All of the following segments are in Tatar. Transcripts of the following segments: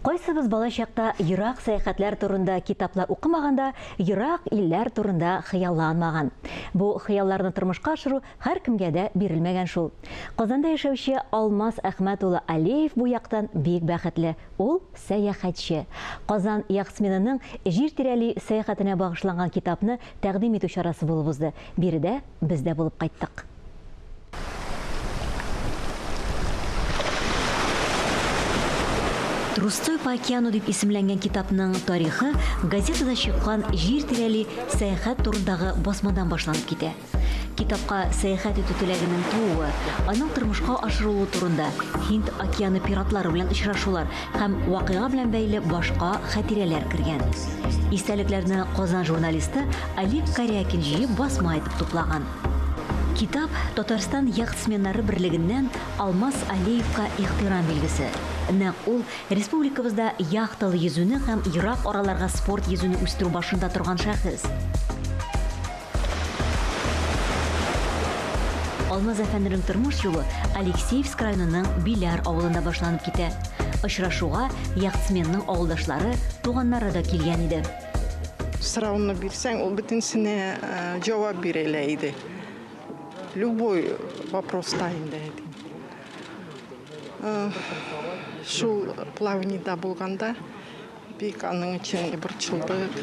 Кайсыбыз бала чакта ерак сәяхәтләр турында китаплар укымаган да, ерак илләр турында хыялланмаган? Бу хыялларны тормышка ашыру һәркемгә дә бирелмәгән шул. Казанда яшәүче Алмаз Әхмәт улы Алеев бу яктан бик бәхетле, ул, сәяхәтче. Казан яхтсменының җир тирәли сәяхәтенә багышланган китапны тәкъдим итү чарасы булып узды. Биредә без дә булып кайттык. Трусцой по океану дип исемләнгән китапның тарихы газетада чыккан җир тирәли сәяхәт турындагы басмадан башланып китә. Китапка сәяхәт итү теләгенең тууы, аның тормышка ашырылуы турында, Һинд океаны пиратлары белән очрашулар һәм вакыйга белән бәйле башка хатирәләр кергән. Истәлекләрне Казан журналисты Олег Карякин җыеп басма итеп туплаган. Китап, Татарстан яхтсменнары берлегеннән Алмаз Алиевка ихтирам билгесе. Нәкъ ул республикабызда яхталы йөзүне һәм ерак араларга спорт йөзүне үстерү башында торган шәхес. Алмаз әфәнденең тормыш юлы Алексеевск районының Биләр авылында башланып китә. Очрашуга яхтсменның авылдашлары, туганнары да килгән иде. Сорауны бирсәң, ул бөтенесенә җавап бирә иде. Любой вопроста инде әйтим. Шул плавнида булганда бик аның өчен борчылдык.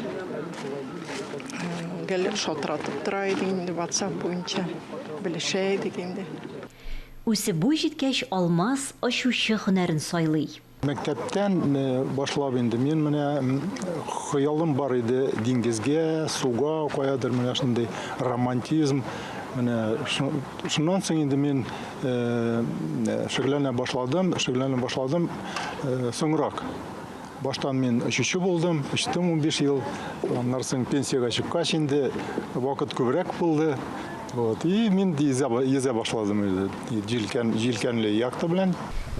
Гел шалтыратып тора идек инде WhatsApp буенча, белешә идек инде. Үсеп буй җиткәч, Алмаз очучы һөнәрен сайлый. Мәктәптән башлап инде мин менә хыялым бар иде диңгезгә, суга, каядыр менә шундый романтизм. Менә шуннан соң инде мин шөгыльләнә башладым, шөгыльләнә башладым соңрак. Баштан мин очучы булдым, очтым 15 ел. Аннан соң пенсиягә чыккач инде вакыт күбрәк булды. Вот. И мин йөзә, йөзә башладым инде. Җилкән, җилкәнле яхта белән.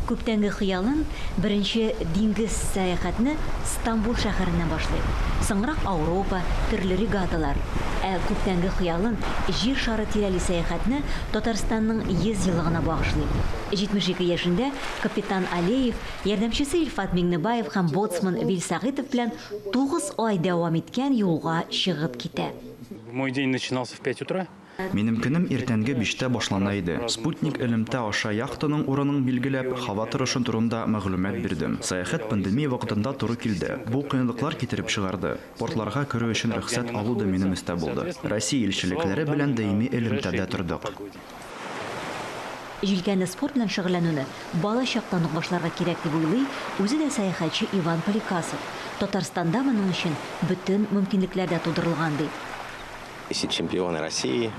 Күптәнге хыялын, беренче диңгез сәяхәтне Стамбул шәһәреннән башлый. Соңрак Ауропа, төрле регаталар. Ә күптәнге хыялын, Җир шары тирәли сәяхәтне Татарстанның 100 еллыгына багышлый. 72 яшендә капитан Алеев Ярдәмчесе Илфат Миңнебаев һәм боцман Вил Сәгыйтов белән 9 ай дәвам иткән юлга чыгып китә. Мой день начинался в пять утра. Минем көнем иртәнге биштә башлана иде. Спутник элемтә аша яхтаның урынын билгеләп, һава торышы турында мәгълүмат бирдем. Сәяхәт пандемия вакытында туры килде. Бу кыенлыклар китереп чыгарды. Портларга керү өчен рөхсәт алу да минем өстә булды. Россия илчелекләре белән даими элемтәдә тордык. Җилкәнле спорт белән шөгыльләнүне бала чактан ук башларга кирәк дип уйлый үзе дә сәяхәтче Иван Поликасов. Татарстанда моның өчен бөтен мөмкинлекләр дә тудырылган, ди. Есть и чемпионы России,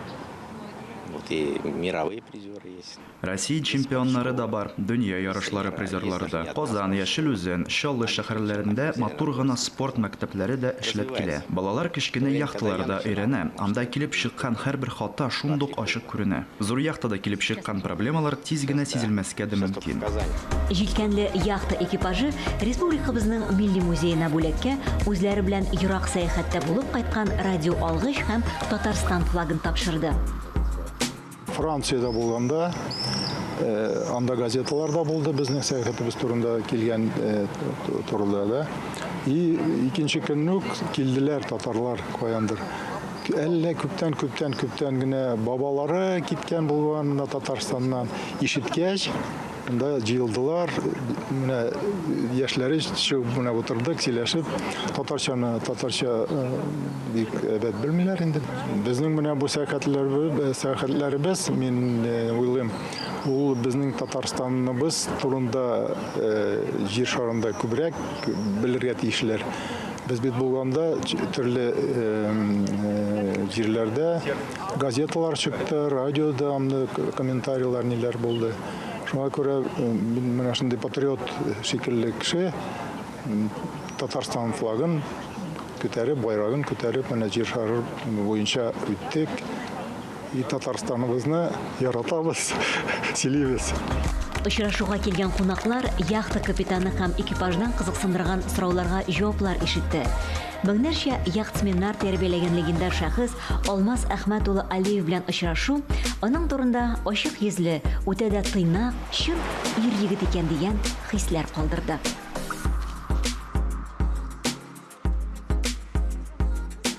вот и мировые призеры есть. Россия чемпионнары да бар, дөнья ярышлары призерлары да. Казан, Яшел Үзән, Чаллы шәһәрләрендә матур гына спорт мәктәпләре дә эшләп килә. Балалар кечкенә яхталарда өйрәнә, анда килеп чыккан һәрбер хата шундук ачык күренә. Зур яхтада килеп чыккан проблемалар тиз генә сизелмәскә дә мөмкин. Җилкәнле яхта экипажы республикабызның Милли музеена бүләккә үзләре белән ерак сәяхәттә булып кайткан радиоалгыч һәм Татарстан флагын тапшырды. Франциядә булганда, анда газеталар да булды безнең сәяхәтебез турында килгән турыда да. И икенче көнне үк килделәр татарлар каяндыр. Әллә күптән, күптән, күптән генә бабалары киткән булган менә Татарстаннан ишеткәч, монда җыелдылар. Менә яшьләре чыгып менә утырдык, сөйләшеп. Татарчаны татарча э, бик әйбәт белмиләр инде. Безнең менә бу сәяхәтләребез, сәяхәтләребез, мин э, уйлыйм, ул безнең Татарстаныбыз турында э, җир шарында күбрәк белергә тиешләр. Без бит булганда төрле җирләрдә газеталар чыкты, радиода анда комментарийлар ниләр булды. Шуңа күрә мин менә шундый патриот шикелле кеше Татарстан флагын күтәреп, байрагын күтәреп, менә җир шары буенча үттек. И Татарстаныбызны яратабыз, сөйлибез. Очрашуга килгән кунаклар яхта капитаны һәм экипаждан кызыксындырган сорауларга җаваплар ишетте. Меңнәрчә яхтсменнар тәрбияләгән легендар шәхес Алмаз Әхмәт улы Алиев белән очрашу аның турында ачык йөзле, үтә дә тыйнак, чын ир-егет икән дигән хисләр калдырды.